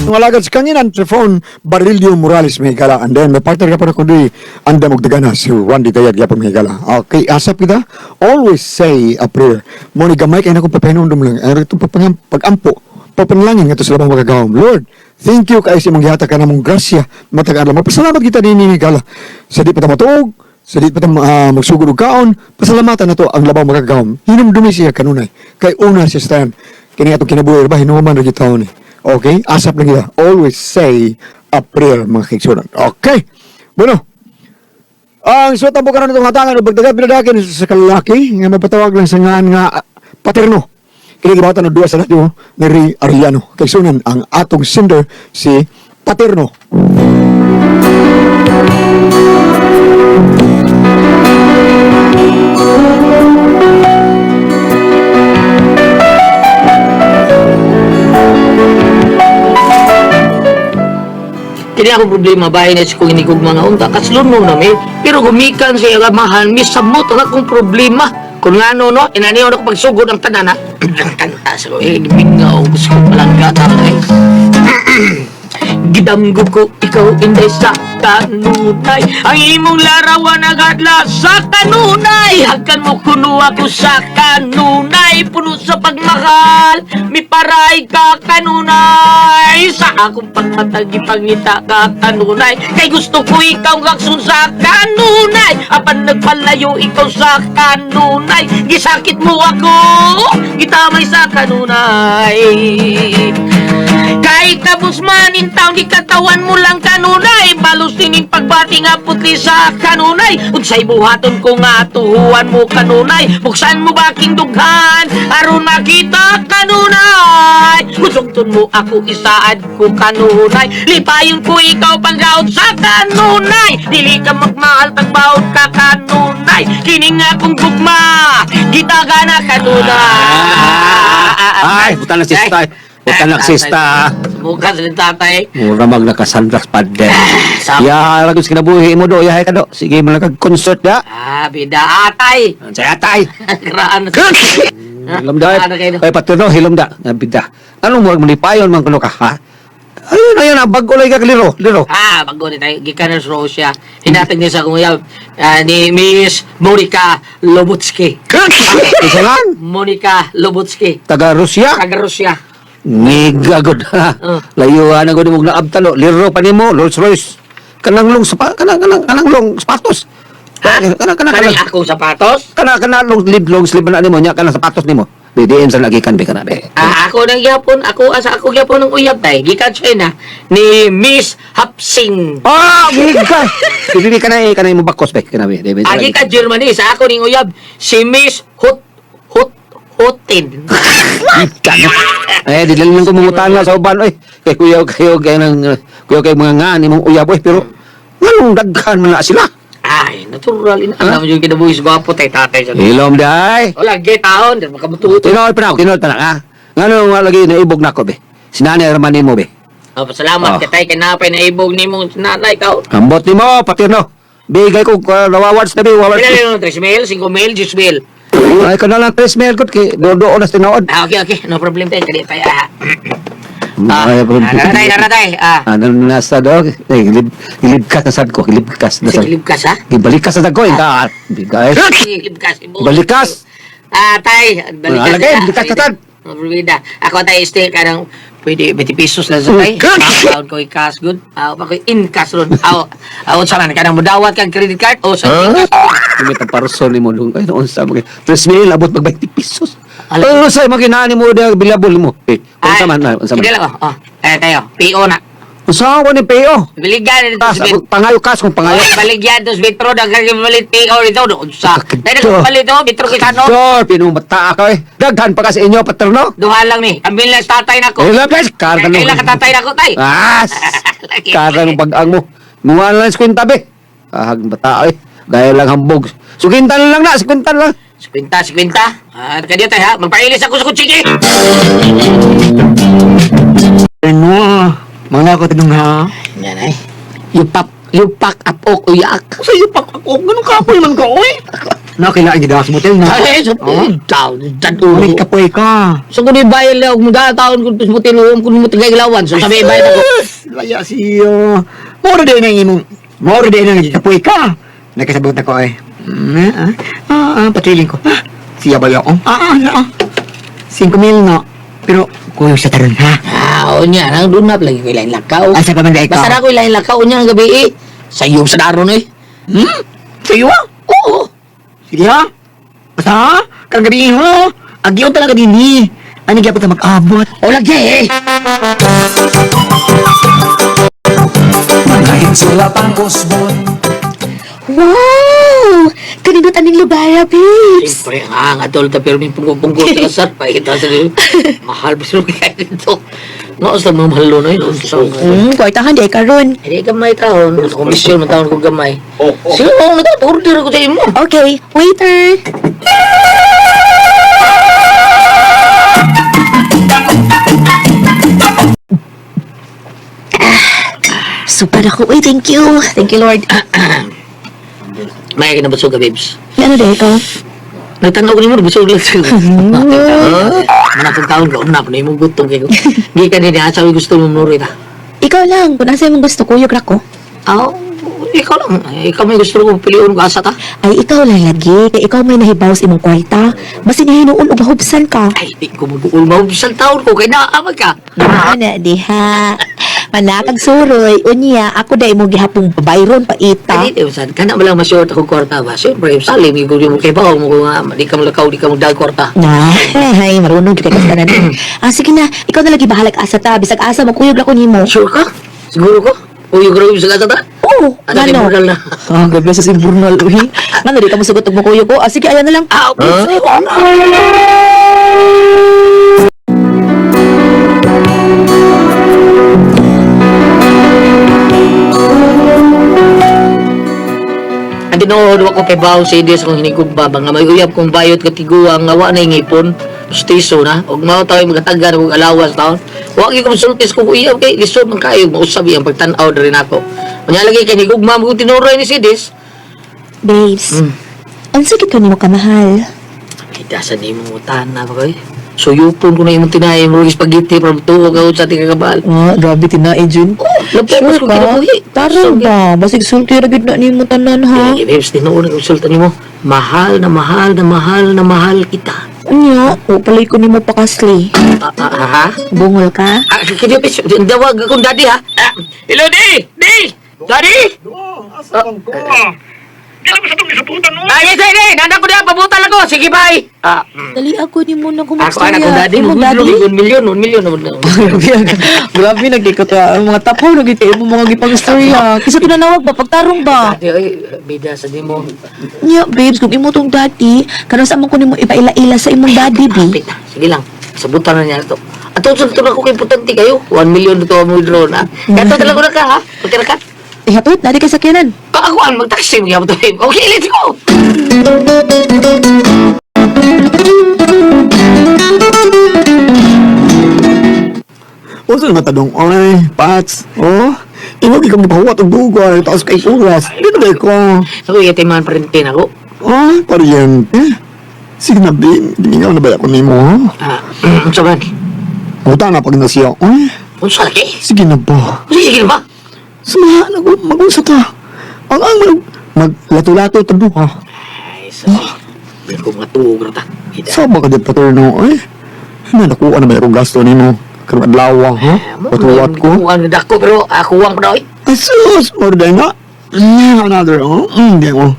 Mga alagad sa kanginan, Trifon Barilio Morales may higala. And then, may partner ka pa na kundi andam og dagana si Randy Tayad yapon may higala. Okay, asap kita. Always say a prayer. Mo ni gamay kay na kong papahinumdum lang. Ang itong pag-ampo, papanalangin nga to sa labang magagawom. Lord, thank you kay sa imong gihatag ka namong grasya matag adlaw. Magpasalamat kita nini higala. Sa di pa ta matuog, sa di pa ta magsugod og kaon, pasalamatan nato ang labaw magagawom. Hinumdumi siya kanunay. Kay una siya sa tanan. Kini atong kinabuhi ba hinuman ra gyud taon ni. Okay? Asap lang kita. Always say a prayer, mga kaigsunan. Okay. Bueno, ang suwat ang bukaran itong hatangan o pagdagat binadakin sa kalaki nga mapatawag lang sa ngaan nga paterno. Kini gibatan og duwa sa radyo ni Ray Arellano. Kaigsunan ang atong sender si Paterno. Kini akong problema bahin na kung inikog mga unta kaslon mo na mi pero gumikan sa iyang amahan mi samot ang akong problema kung ngano no inaniw na ko pagsugod ang tanan na kanta sa ko eh mingaw gusto ko palangga tatay. Gidamgo ko ikaw inday sa kanunay. Ang imong larawan nagadla sa kanunay. Hagkan mo kuno ako sa kanunay. Puno sa pagmahal, miparay ka kanunay. Sa akong pagmatag ipangita ka kanunay. Kay gusto ko ikaw gaksun sa kanunay. Apan nagpalayo ikaw sa kanunay. Gisakit mo ako, gitamay sa kanunay. Kay kabus man in town, di katawan mo lang kanunay. Balos tining pagbati nga putli sa kanunay. Unsay buhaton ko nga tuhuan mo kanunay. Buksan mo ba aking dughan aron makita kanunay. Kusugton mo ako isaad ko kanunay. Lipayon ko ikaw panggaot sa kanunay. Dili ka magmahal tagbaot ka kanunay. Kini nga akong gugma, gitaga na kanunay. Ay, buta na sista. Buta na sista. Bukas ni tatay. Mura mag nakasandras pader. Sa- Ya, lagi sa kinabuhi mo do, yahay ka do. Sige mo lang kag-concert da. Ah, bida atay. Ang saya atay. Graan na. Hilom da. Ano kayo? Ay, paterno, hilom da. Nabida. Anong murag manipayon man kuno ka, ha? Ayun, ayun, ah, bago lang ka liro, liro. Ah, bago ni tayo. Gikan sa Russia. Hinatag niya sa akong uyab ni Miss Monica Lobutski. Isa lang. Monica Lobutski. Taga Rusya. Taga Russia. Nigagod ha. Oh. Layuan na gud mo naabtalo. Liro pa nimo, Rolls Royce. Kanang long sapa, kanang kanang kanang long sapatos. Ha? Kanang kanang Kanang kanang akong sapatos? kana kana long sleeve na nimo nya kanang sapatos nimo. BDM sa lagi kan be kana be. Ah, ako nang gyapon, ako asa ako gyapon ng uyab tay. Gikan China ni Miss Hapsing. Ah, giga. Bibi kana eh kana mo bakos be kana be. Ah, gikan Germany sa ako ning uyab si Miss Hot Hot Hotin. Giga. Eh di lang ko mangutana sa uban oy. Kay kuyaw kayo kay nang kuyaw kay mga nga nimong uyab oy pero nganong daghan man na sila. Ay, natural ina. Alam mo yung kinabuhi sa gwapo tay tatay sa. Hilom day. Wala gay taon, di makamututo. Tinuod pa na ako, tinuod pa na ha. Ngano nga lagi naibog nako be. Sinanay raman nimo be. Oh, pasalamat Oh. ka tay kay napay na ibog nimong nanay ka. Ambot nimo paterno. Bigay ko awards na be, awards. Pila lang 3 mil, 5 mil, 10 mil. Ay kana lang 3 mil gud kay dodo na tinuod. Ah, okay, okay. No problem tay, kali tay. Ah, Ay, ah, naratay, naratay. Ah, Ano nasa do? Eh, gilib gilibkas na sad ko, gilibkas na sad. Sige, libkas ha. Gibalikas na sad ko, inta. Bigay. Libkas. Balikas. Ah, tay, balikas. Alagay, balikas ka, tad. No problema. Ako tay stay ka ng pwede 20 pesos lang sa tay. Account ko i-cash good. Ah, pa ko in cash ron. Aw, aw sa man kanang mudawat kang credit card o sa cash. Limit ang parasol nimo dong. Ay noon sa mga 3 mil abot mag 20 pesos. Alagay. Ano sa mga ginani mo da bilabol mo. Eh, unsa man na, unsa man. Sige lang oh. Oh, eh tayo, PO na. Unsa ko ni PO? Baligyan dito Kas, sa bit. pangayo kas kung pangayo. Oy, baligyan dos bitro daghan kay balit PO dito do unsa. Kakadto. Dai nagpalit oh, bitro kay kano. Sure, pinumata ka eh. Daghan pa ka sa inyo, paterno. Duha lang ni. Ambil lang sa tatay nako. Eh, lang guys, karga Kailan ka tatay nako tay? Ah, karga ng pag-ang mo. Mga lang sa kwenta, be. Ahag bata eh. Gaya lang hambog. Sugintan lang na, sugintan lang. 50, 50. Ah, kadiyo tay ha. Magpailis ako sa kutsiki. Paterno, mga ko tinong ha. Yan ay. Yupak, yupak apok uyak. Sa iyo pa ako, ganun kapoy man ka oy. Na kailangan gid sa motel na. Ay, sa Oh. taon, May kapoy ka. So kung ibayad lang, kung taon kung motel, kung mo tagay glawan, so sabi ibayad ako. Laya siyo. Moro din ang imong moro din ang kapoy ka. Nakasabot ako eh. Patriling ko. Ah, siya ba yun? 5,000 no. Pero kuyo sa taron ha. Ah, unya, nang doon na lagi ko ilain lakaw. Asa pa man dai ka? Basta na ko ilain lakaw unya ang gabi eh. Sa iyo sa daron eh. Hmm? Sa'yo ah? Oo. Sige ha? Basta ha? Karang gabi ha? Agyon talaga din eh. Ano gyapon ta mag-abot? O lagi eh. Wow! Kanindot aning lubara, babes! Siyempre, ang atol ta pero may punggo-punggo sa kasar. Pakita sa iyo. Mahal pa sila kaya dito. No, sa mga mahal no yun. So, Kwartahan di ay karon. hindi gamay taon. Sa komisyon, man taon ko gamay. Sino ang nag-order ko sa imo? Okay, waiter! Ah, super ako. Uy, thank you. Thank you, Lord. May kinabusog ka, babes. Ano di ikaw? Nagtanaw ko nimo, busog lang sila. Manatong taon ka, una ko na imong gutom kayo. Hindi ka din, sabi gusto mo nuri ta. Ikaw lang. Kung asa imong gusto, kuyog ra ko. Ah, ikaw lang. Ikaw may gusto ko piliun ko asa ta. Ay, ikaw lang lagi. Kay ikaw may nahibaw sa imong kwarta. Basin hinuon og mahubsan ka. Ay, di ko mabuol mahubsan taon ko kay naamag ka. Ana diha. Manakag suroy. Unya, ako dahil mo gihapong bayron pa ita. Ay, di, usan. Kana ba lang ma-short ako kwarta ba? Siyempre, salim, yung mo kay bawo mo ko nga, di ka malakaw, di ka magdag kwarta. Na, hay, marunong jud kay tanan. Ah, sige na, ikaw na lagi bahalag asa ta. Bisag asa mo kuyog ra ko nimo. Sure ka? Siguro ko? Uy, grabe sa asa ta? Oo, Ano, ngano? immortal na. Ah, God bless us imburnal uy. Ngano di ka mosugot og mokuyog ko? Ah, sige, ayan na lang. Ah, okay. Ang tinuod wa ko kay Bao sa Ides kung hinigugba ba nga may uyab kong bayot katiguang nga wa na ngipon pustiso na og mao tayo magatagan og alawas taon wa gyud ko mosultis kung uyab kay lisod man kaayo mausab iyang pagtan-aw diri nako unya lagi kay higugma mo tinuroy ni Sidis. Babes. Ang sakit ko nimo kamahal. Kita sa nimo utana ba kay suyupon ko na imong tinae mo spaghetti from tuog ako sa tingakabal. Ah, grabe tinae Jun. Lagpo ko kinabuhi. Tarong ba? Basig sulti ra gyud na nimo tanan ha. Ay, babes, tinuod ang insulta nimo. Mahal na mahal na mahal na mahal kita. Unya, o palay ko nimo pakasli. Ah, ah, ah, ha? Bungol ka? Ah, kaya bitch, dawag akong daddy ha. Ah, hello, di! Di! Daddy! Ay, yes, ay, nandak ko diyan, pabutan lang ko. Sige, bye. Ah, Dali ako nimo na ako anak kong daddy, Imong daddy. 1 milyon, 1 milyon. Grabe nagkikot ka. Ang mga tapo nagkikot mo mga gipag-istorya. Kisa tinanawag ba pagtarong ba? Daddy, oy, bida sa di mo. Nya, babes, kung imo tong daddy, karon sa man ko nimo ipaila-ila sa imong daddy, bi. Kapit na, sige lang. Sabutan na niya ito. Ato, sa ito na ko kay importante kayo. 1 million na ito ang withdraw na. Kaya ito talaga na ka, ha? Pagkira ka. Ihatod, nari kay sakyanan. Kakakuan, mag-taxi mo to. Okay, let's go! Unsa naman tanong? Oy, Pats. Oh, imo gi kong gipahuwat og dugay taas kay oras. Di na ko. Ako, yatiman pa rin tin ako. Oh, paryente. Sige na, di. Gimingaw na ba ako nimo, ha? Ah, unsa man? Uta na pag nasiya. Oy, Unsa lagi? sige na ba? Unsa sige na ba? Samahan ako, mag-usa ta. Ang maglato-lato ta duha. Ay, sorry. Hindi ko matuog na ta. Ida. Sama ka di paterno, ay. Nanakuha na ba akong gasto nimo? Karong adlaw, ha? Patuwat ko. Kuwang na dako pero ako kuwang pa daw eh. Ay, sus! Order nga. Another, oh. Di ko.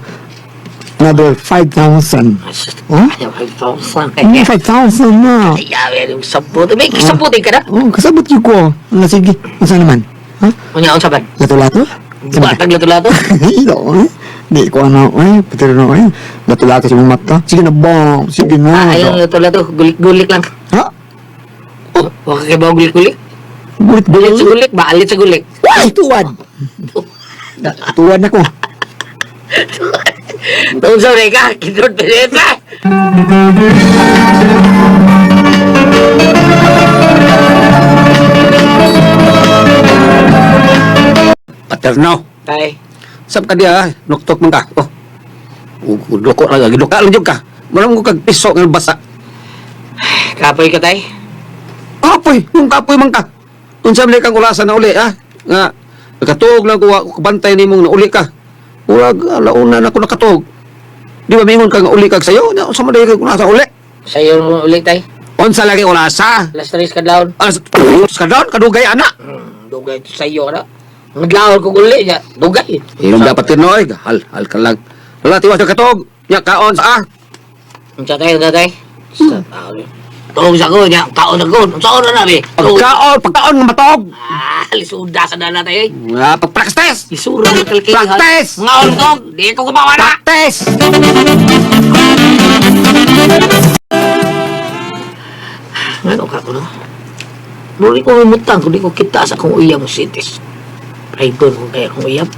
Another 5,000. Oh? Ayaw, 5,000. 5,000 na. Ayaw, yung sabot. May sabutin ka na. Oh, kasabot yun ko. Ano, sige. Unsa naman? Ha? Unya, unsa ba? Lato-lato? Batag lato-lato. Ito, eh. Di ko ano, eh. Paterno, eh. Lato-lato sa mong mata. Sige na ba? Sige na. Ah, ayaw, lato-lato. Gulik-gulik lang. Ha? Oh, wag ka ba gulik-gulik? Gulit, Gulit gulit. sa gulik ba? Alit sa gulik. Ay, tuwad! Tuwad na ko. Unsa rin ka? Kinod pinita. Paterno. Tay. Sab ka diya, nuktok man ka. Oh. Loko lang, giduka lang jud ka. Mura mo kag piso nga basa. Kapoy ka, tay? Kapoy, kung kapoy man ka. Unsa man kang ulasan na uli ha? Nga nakatuog lang ko wa ko kabantay nimong nauli ka. Murag alauna na ko nakatuog. Di ba mingon ka nga uli kag sayo? Nya unsa man dai kag ulasa uli? Sa'yo ulit, tay. Unsa lagi ulasa? Alas 3 kadlawon. Alas kadon kadugay ana. Dugay to sa'yo na. Naglaon ko uli niya. Dugay. Inom dapat tinoy, hal hal ka lang. Wala tiwas ka katuog. Nya kaon sa ah. Unsa tay, unsa tay? Sa tao. Tuog sa ko niya. Kaon na ko. Unsa na nabi? Pagkaon, pagkaon nga matuog. Ah, lisuda sa dana tayo. Nga pagpraktis. Lisura ng kalkihan. Practice! Mga ontog, di ko kumawa na. Practice. Ano ka ko no? Muli ko mutang, kundi ko kita sa akong uyab mo sitis. Private ko kaya akong uyab.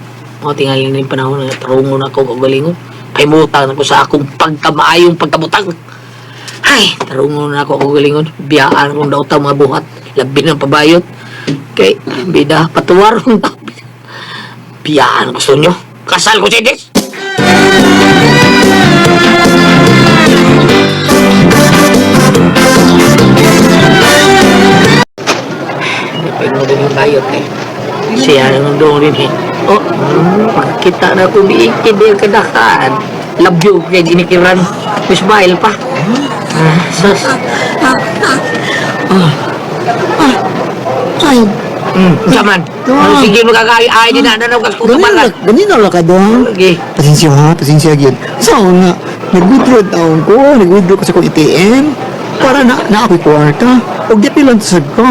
Mga tingali na yung panahon na tarungon ako kagalingon. Ay mutang ako sa akong pagkamaayong pagkabutang. Ay, tarungon na ako kagalingon. Biyaan akong daw mga buhat. Labi ng pabayot. Kay, bida, patuwar kong tao. Biyaan gusto nyo. Kasal ko sitis! Pero din yung bayot eh. Siya nang doon din eh. Oh, pagkita na ko biikid eh kadakaan. Love you kay ginikiran. Smile pa. Ah, sus. Ay, Saman. Dong. Sige magkakaay ay din na na kag ganina, kutubalan. ganina lang ka dong. Lagi. Pasensya ha, pasensya gyud. So nga, nag-withdraw taon ko, nag-withdraw ko sa akong ATM para na na ako'y kwarta. Og di pilan sad ko.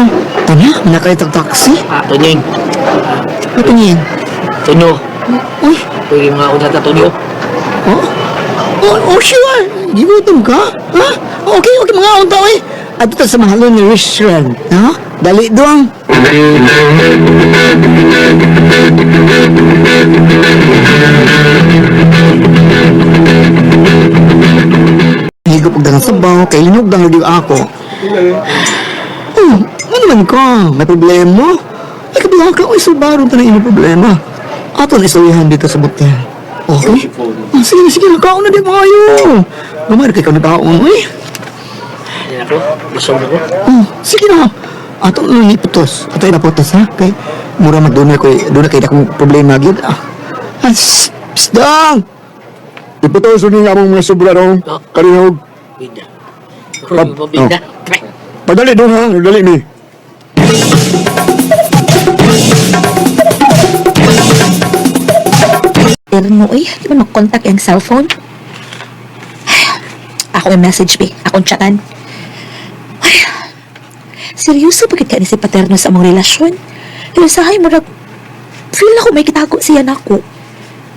Tana, nakaitag taxi. Ah, tunying. Ito niyan. Tunyo. Uy, Pwede mga ako sa tunyo. oh, oh, oh, sure. Gigutom ka? Ha? Okay, okay, mga unta, oy. Ato ta sa mahalon ni restaurant. Ha? Dali dong. Higop og dagang sabaw, kay linog dang lagi ako. Oh, ano man ka? May problema? Ay, kabila ka. Uy, subaron ta na inyong problema. Ato na istoryahan dito sa motel. Okay? Ah, sige, sige, nakaon na di mo kayo. Gamay kay ka nakaon, uy. Hindi na ko. Busog na ko. Oh, sige na. Ato na iputos. Ato na putos, ha? Kay, mura magdunay ko, doon kay akong problema, gyud. Ah, ah, shh, shh, dang! Iputos ni among mga sobra dong. Oh. Karihog. Bida. Pab- Bida. Padali dong, ha? Dali ni. Pero no, eh, di man makontak ang cellphone. Ay, ako yung message, be. Akong chatan. Ay, seryoso ba ka ni si Paterno sa among relasyon? Ilusahay mo feel ako may kitago siya nako.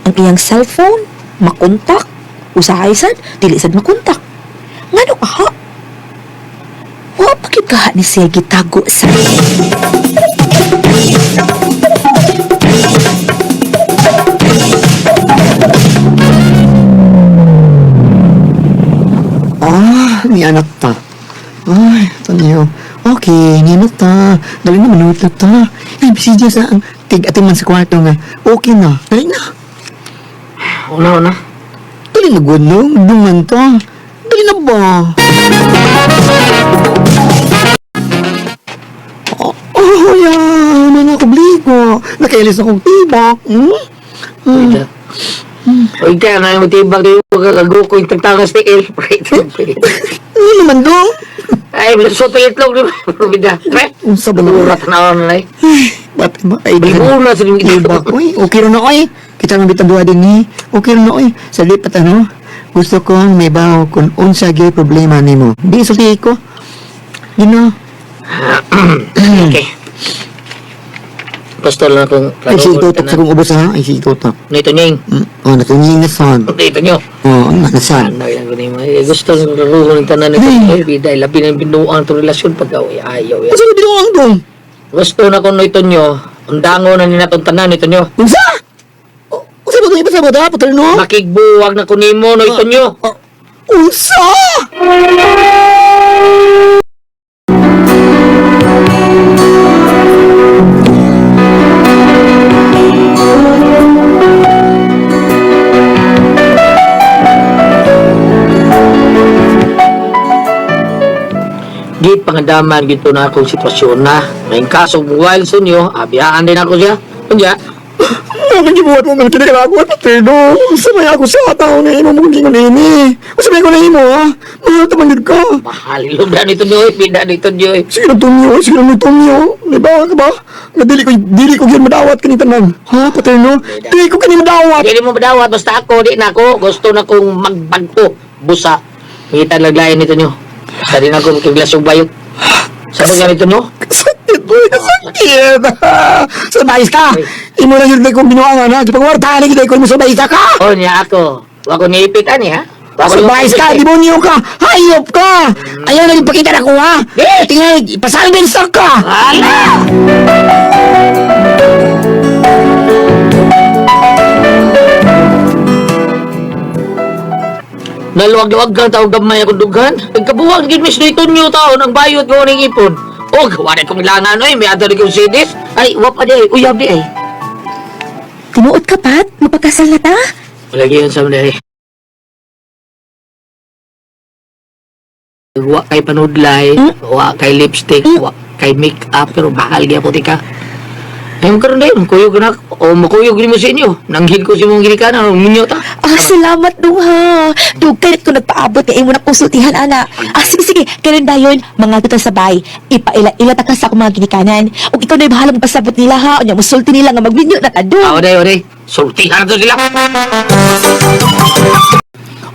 Ang iyang cellphone, makontak, usahay sad, dili sad makontak. Ngano ka? Wa pa gyud kaha ni siya gitago sa. Ah, ni anak ta. Ay, tanyo. Okay, ni anak ta. Dali na, manuot na ta. Ay, bisig sa ang tig-atiman sa kwarto nga. Okay na. Dali na. Una, una. Dali na, gulong. Dungan ta. Dali na ba? Oh, oh yan. Mga kabligo. Nakailis akong tibok. Hmm? Bida. Uy, kaya nga yung tibag yung kagago yung tagtangas ni El. Ano naman dong? Ay, lusot ang itlog di ba? Bida. Pre. Unsa ba na? Urat na ako na eh. Ay, ba't ba? Ay, Biguna sa limit. Tibak, uy. Okay rin na, oy. Kita nang bitang duha din ni. Okay rin na, oy. Sa lipat, ano? Gusto kong may bawo kung unsa gyud problema nimo. Di sulti ko. Gino. Okay. Basta lang akong Ay, si itutok sa kong ubos, ha? Ay, si itutok. Nito nying. Oh, natunying na son. Nito nyo. Oh, ano na son. Ano ilang kunin mo. Eh, gusto ng laruho ng tanan nito. Ay. Eh, bida, labi ng binuang itong relasyon pag ay, ayaw. Yan. Unsa na binuang dong? Gusto na kung nito nyo. Undango na nila itong tanan nito nyo. Unsa? Oh, unsa ba itong ipasabot, ha? Paterno? Makigbuwag na kunimo no ito nyo. Oh, unsa? Di pangandaman gito na akong sitwasyon na. May kaso mobile sa inyo, abiyaan din ako siya. Kunya, Ang gibuhat mo mga kinakalagot, Paterno. Unsa may ako sa tao na imo mong gingon ini. Unsa may ako na imo, ha? Mahal ta man gyud ka. Mahal ilog na nito niyo, pida nito niyo. Sige na tumyo, sige na tumyo. Di ba ka ba? Nga dili ko gyud madawat kani tanan. Ha, Paterno? Dili ko kani madawat. Dili mo madawat, basta ako, di na ako. Gusto na kong magbagto. Busa. Ngita laglayan nito niyo. Basta di na ako makiglas yung bayot. Sa mga nito niyo? Kasakit, boy, kasakit. Sa mais ka. Imo na yun kong binuangan, ha? Gipangwartahan ni ko mo sa mais ka. Oh, niya ako. Wa ko niipit ani ha. Wa ko Sa mais ka, demonyo ka, hayop ka. Ayaw na ipakita na ko, ha? Eh! Tingnan, ipasalbin sa ka. Ala! Naluwag-luwag kang tawag gamay akong dughan. Nagkabuwag gid mis dito niyo taon ang bayot ko ning ipon. Og wala kong ilangan oy, may adto kong CDs. Ay, wa pa di ay, uyab di ay. Tinuod ka, Pat? Mapagkasal na ta? Wala gyud sa mga Wa kay panudlay, wa kay lipstick, wa kay make-up, pero bahal gyapon ti ka. Ayun karon dayon, kuyog na o makuyog nimo sa inyo. Nanghil ko sa imong ginikanan, minyo ta. Ah, salamat dong ha. Dugay ko nagpaabot kay imo na konsultihan ana. Ah, sige sige, karon dayon mga tuta sa bay. Ipaila-ila ta ka sa akong mga ginikanan. Ug ikaw na bahala magpasabot nila ha. Unya musulti nila nga magminyo na ta dong. Ah, oday, oday. Sultihan na to sila.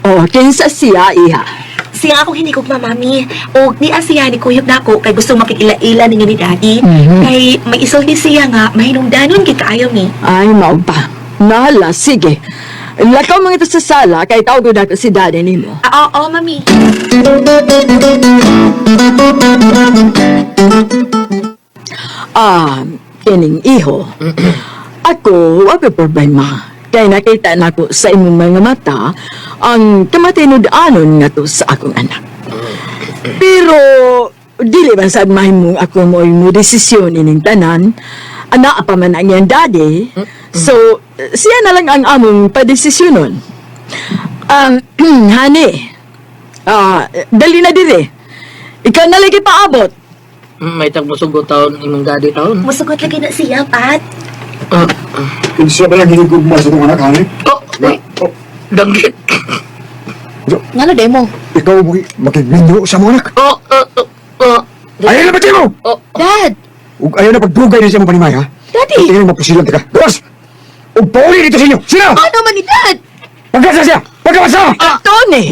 Oh, kinsa siya iha. Siya akong hinikog mami. Og niya siya ni kuyog nako kay gusto makikila-ila ninyo ni daddy. Kay may isulti siya nga mahinungdanon gid kaayo ni. Ay, mao pa. Nala, sige. Lakaw mga ito sa sala, kay tawag ko si daddy nimo. Ah, oo, mami. Ah, kining iho. Ako, wa ko'y problema. Kay nakita nako sa imong mga mata ang kamatinud-anon nga to sa akong anak. Pero, dili man sad mahimong ako mo'y mo desisyon ining tanan. Ana pa man ang iyang daddy. So, siya na lang ang among padesisyonon. Honey, dali na dire. Ikaw na lagi paabot. May tagmusugo taon imong daddy taon. Musugot lagi na siya, Pat. Ah, Kinsa ba lang hinigugma sa itong anak, ha? oh, uy. Danggit. Ngano demo? Ikaw mo makigminyo sa mga anak. Oh, oh, oh, oh. Ayaw na ba mo? Oh, Dad! Ug ayaw na pagdugay na siya mong panimay, ha? Daddy! Tingnan mo, mapusilan ka. Gawas! Ug pauli dito sa inyo! Sino? Ano man ni Dad? Pagkasa siya! Pagkasa! Tony!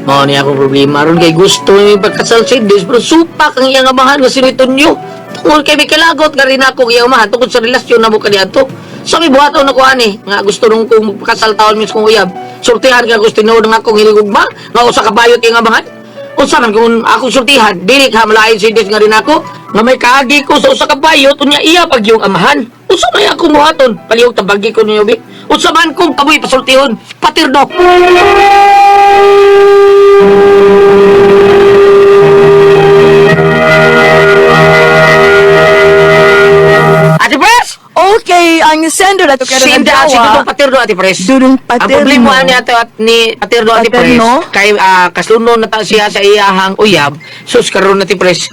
Mao ni akong problema ron kay gusto ni pagkasal si Des pero supak ang iyang amahan nga si Tonyo. Tungod kay may kalagot nga rin ako ang iyang amahan tungod sa relasyon namo kaniadto. So may buhaton ako ani nga gusto nung kong magpakasal taon mis kong uyab. Sultihan nga gusto tinuod nga akong hiligugma nga usa ka bayot iyang amahan. Unsa man kung akong sultihan dili ka malain si Des nga rin ako nga may kaagi ko sa usa ka bayot unya iya pag yung amahan. Unsa may akong buhaton? Palihog tabagi ko ninyo bi. Unsa man kung kamoy pasultihon patirdo. Ate Pres! Okay, ang sender na to karon ang Sinda si dawa. Dudong Paterno Ate Pres. Dudong Ang Paterno. problema ni Ate at ni Paterno Ate Pres Paterno? kay kasunod na ta siya sa iyahang uyab. Sus karon Ate Pres.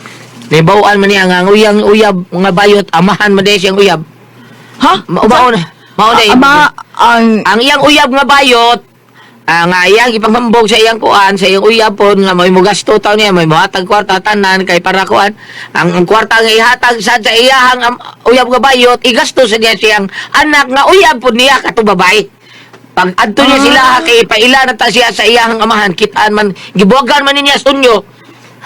Nibawaan man niya nga ang uyang uyab mga bayot amahan man diay siyang uyab. Ha? Mao na. Mao na. Ama, ang... Ang iyang uyab nga bayot nga iyang ipanghambog sa iyang kuan sa iyang uyab pod nga may mugasto taon niya may muhatag kwarta tanan kay para kuan ang kwarta nga ihatag sad sa iyahang uyab nga bayot igasto sa niya siyang anak nga uyab pod niya katong babae pag adto niya sila kay paila na ta siya sa iyahang amahan kitaan man gibuwagan man niya sunyo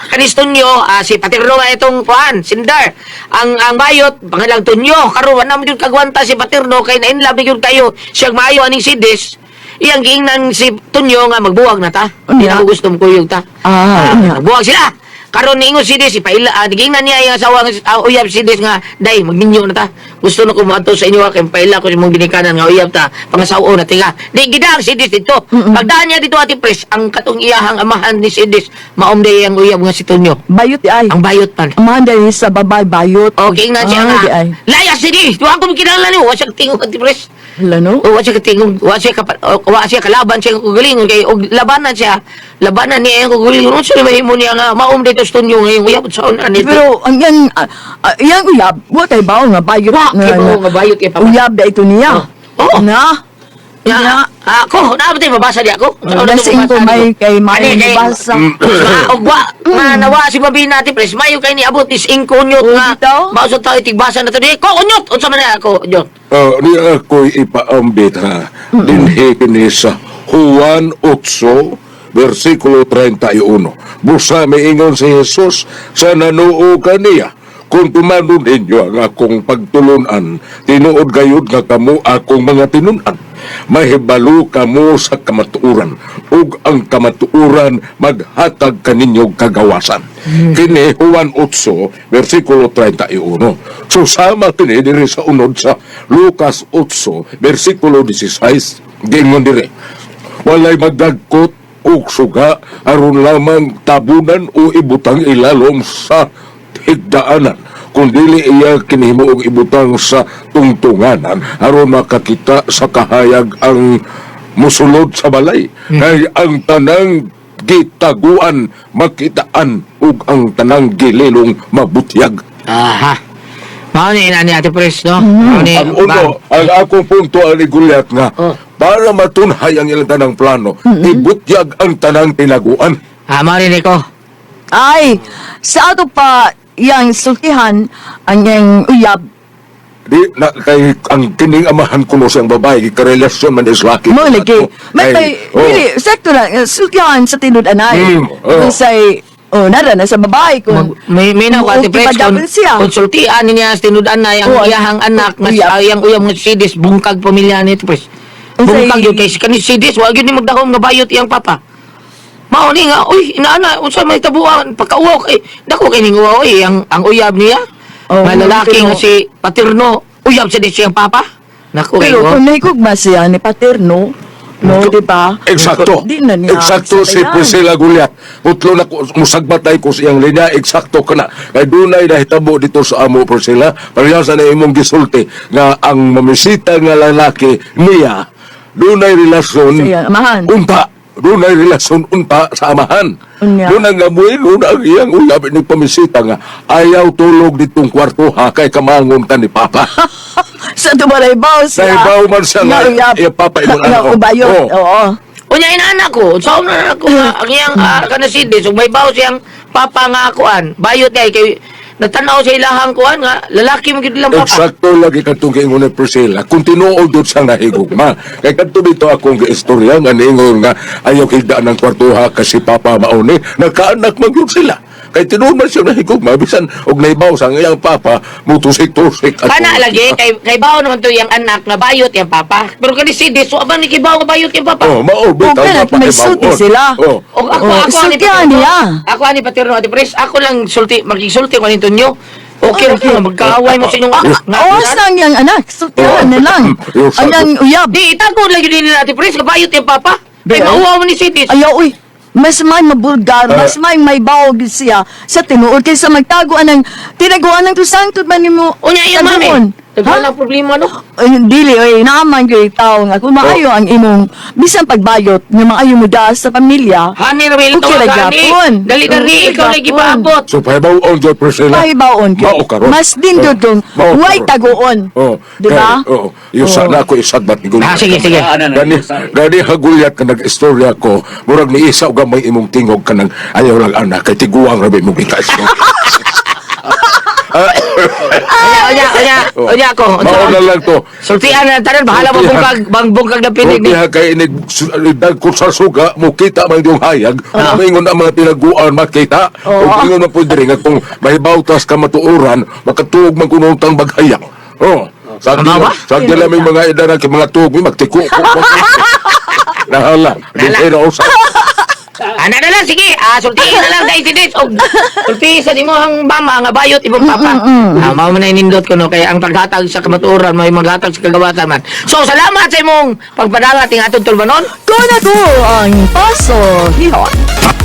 kanis Tunyo, si Paterno nga itong kuan, sindar. Ang bayot, pangalang Tunyo, karon wala mo jud kagwanta si Paterno kay na-inlove ni jud kayo. Siyang maayo aning sidis. Iyang giingnan si Tunyo nga magbuwag na ta. Hindi na ko gusto mukuyog ta. Ah, unya. Magbuwag sila. Karon niingon si Des, ipaila, giingnan niya iyang asawa nga uyab si Des nga, day, magminyo na ta. Gusto na ko moadto sa inyo kay paila ko imong ginikanan nga uyab ta pangasaw na tinga. Di gida ang sidis dito. Pagdaan niya dito, Ate Pres, ang katong iyahang amahan ni sidis maom day ang uyab nga si Tonyo. Bayot di ay. Ang bayot pan. Amahan dahil sa babay bayot. Okay na siya Ah, nga. di ay. Layas sini. Wa ko kinahanglan ni wa siya tingog, Ate Pres. Hala no? O, wa siya katingog, wa siya kalaban siya kagalingon kay og labanan siya, labanan niya ang kagalingon. Unsa ni mahimo niya nga maom dito sa Tonyo ngayong uyab sa una nito? Pero ang yang yang uyab, wa kay bawo nga bayot. Wa kay bawo nga bayot kay papa. Uyab da ito niya. Oh. Oo. Na. Nga, Nga. ako, naabot tayo, mabasa di ako. Sa una Lasing to ko mabasa may di ko. kay may Ani, kay- basa. Og wa, nga nawa si Mabina, Ate Pres, mayo kay niabot is ingkonyot Oh, nga. bitaw. Mausod tayo, tigbasa na to. Di, ko, unyot! Unsa man na ako, unyot. Ni ako'y ipaambit ha. Dinhi kini sa Juan 8, versikulo 31. Busa miingon si Jesus sa nanuo kaniya. Kung tumanon ninyo ang akong pagtulunan, tinuod gayud nga kamo akong mga tinunan. Mahibalo kamo sa kamatuoran, ug ang kamatuoran maghatag kaninyo kagawasan. Kini Juan 8, versikulo 31. So sama kini diri sa unod sa Lucas 8, versikulo 16. Gingon diri. Walay magdagkot og suga aron lamang tabunan o ibutang ilalom sa higdaanan kung dili iya kinihimo og ibutang sa tungtunganan aron makakita sa kahayag ang musulod sa balay, kay ang tanang gitaguan makitaan ug ang tanang gililong mabutyag. Aha. Mao ni ina ni Ate Pres, no? Mao ni, Ang uno, ang akong punto ani Goliath nga Oh. para matunhay ang ilang tanang plano, ibutyag ang tanang tinaguan. Ah, mao ni ko. Ay, sa ato pa yang sultihan ang yang uyab. Di na kay ang kining amahan kuno siyang babae karelasyon man is laki. Mo lagi. May Ay, may oh. dili sakto lang sultihan sa tinud-anay. Oh. Kung say oh nara na sa babae kung May na ko, Ate okay Pres, pa dapat siya. konsultian niya sa tinud-an na ang Oo, iyahang anak, nga uyab. ang uyab nga sidis, bungkag pamilya ni Ate Pres. Unsay- Bungkag yun, kay kani sidis, wa gyud ni magdahom nga bayot iyang papa. Mao ni nga, uy, inaana, unsa may tabuan, pagkauwaw kay, dako kay ning uwaw, uy, ang uyab niya. Oo, nga lalaki pero- nga si Paterno, uyab sa di siyang papa. Nako, Pero kay kung nahigugma siya ni Paterno, no, di ba? Eksakto. Di na niya Eksakto si sabayan. Priscilla Goliath. Putlo na ko, musagbat ay ko sa iyang linya, eksakto ka na. Kay dunay nahitabo dito sa amo, Priscilla. Parehas na imong gisulti nga ang mamisita nga lalaki niya, dunay relasyon Sa iyang amahan. Unta. Dunay relasyon unta sa amahan. Unya. Dunay nga muingon ang iyang uyab ni pamisita nga ayaw tulog ditong kwarto ha kay kamangon ka ni Papa. Sa tubalay baw siya. Nahibaw man siya nga, uyab. iya, papa, imong Nga anak. ubayot, Oo. oo. Unya inaana ko, sa una na ko nga ang iyang kana sidis ug may baw siyang papa nga akuan. Bayot kay kay natanaw sa ilahang kuan nga lalaki mo gyud ilang papa. Eksakto lagi katong giingon ni Priscilla. Kung tinuod yun siyang nahigugma. Kay kadto bito akong giistorya nga niingon nga ayaw higdaan ng kwartuha kasi papa mauni. Nagkaanak man yun sila. Kay tinuod man siya nahigugma. Bisan og naibaw sa iyang papa, mutusik-tusik. at Kana lagi kay kay baw naman to iyang anak nga bayot iyang papa. Pero kani sidis wa man ni kibaw nga bayot iyang papa. Oh, mao bitaw Okay, nga may sulti pahibaw-on. sila. Oh. Og ako Oh, ako ani sultihan Paterno. niya. Ako ani Paterno, Ate Pres, ako lang sulti magigsulti ko nito nyo. Okay ra nga magkaaway mo sa inyong anak. Oo, sa ang iyang anak. Sultihan Oo. na lang. Yung Ang iyang uyab. Di itago lagi din nila, Ate Pres, nga bayot iyang papa. Kay Di, mauwaw man ni sidis. Ayaw, uy. Mas may mabulgar, mas may may bawog siya sa tinuod kaysa magtago anang tinaguan ng tusangtod man nimo. Unya iya mami. taguon. Ha? Daghan ang problema no. Ay, dili oy naaman gyud tawo nga kung maayo ang imong bisan pagbayot nga maayo mo da sa pamilya. Hani ra may Okay tawag ra gani. gyapon. Dali dali Okay ikaw lagi gyapon. paabot. So pahibaw-on jud Priscilla. Pahibaw-on gyud. Mao karon. Mas nindot kung Mao way karon. taguon. Oh, Di ba? Kay, oh, yung Oo. sana ako isagbat ni Goliath. Ah, sige, sige. Gani, gani hagulyat ka nag-istorya ko, murag ni isa og gamay imong tingog ka ng ayaw lang anak, kay tiguang rabi imong gikas. Unya unya unya unya ako. Mao na lang to. Sultian na tanan bahala mo Sultihan. bungkag bang bungkag na pinig ni. Sultihan kay inig dagkot sa suga, mukita man yung hayag, maingon ang mga tinaguan makita. Oo. Ug ingon man po diri nga kung mahibawtas ka matuoran, makatuog man kuno tang baghayang. Oh. Sa Tama ba? sa dila may mga edad na kay mga tuog, may magtiko ko. Nahala, di Nahala. na usap. Ana na lang, sige. Sultihin na lang dahil si Des. Og sultihin sa imong mama nga bayot imong papa. Mao man na inindot ko no kay ang paghatag sa kamatuoran may maghatag sa kagawatan man. So salamat sa imong pagpadala ting atong tulumanon. Ko na ko ang Paso Hihon.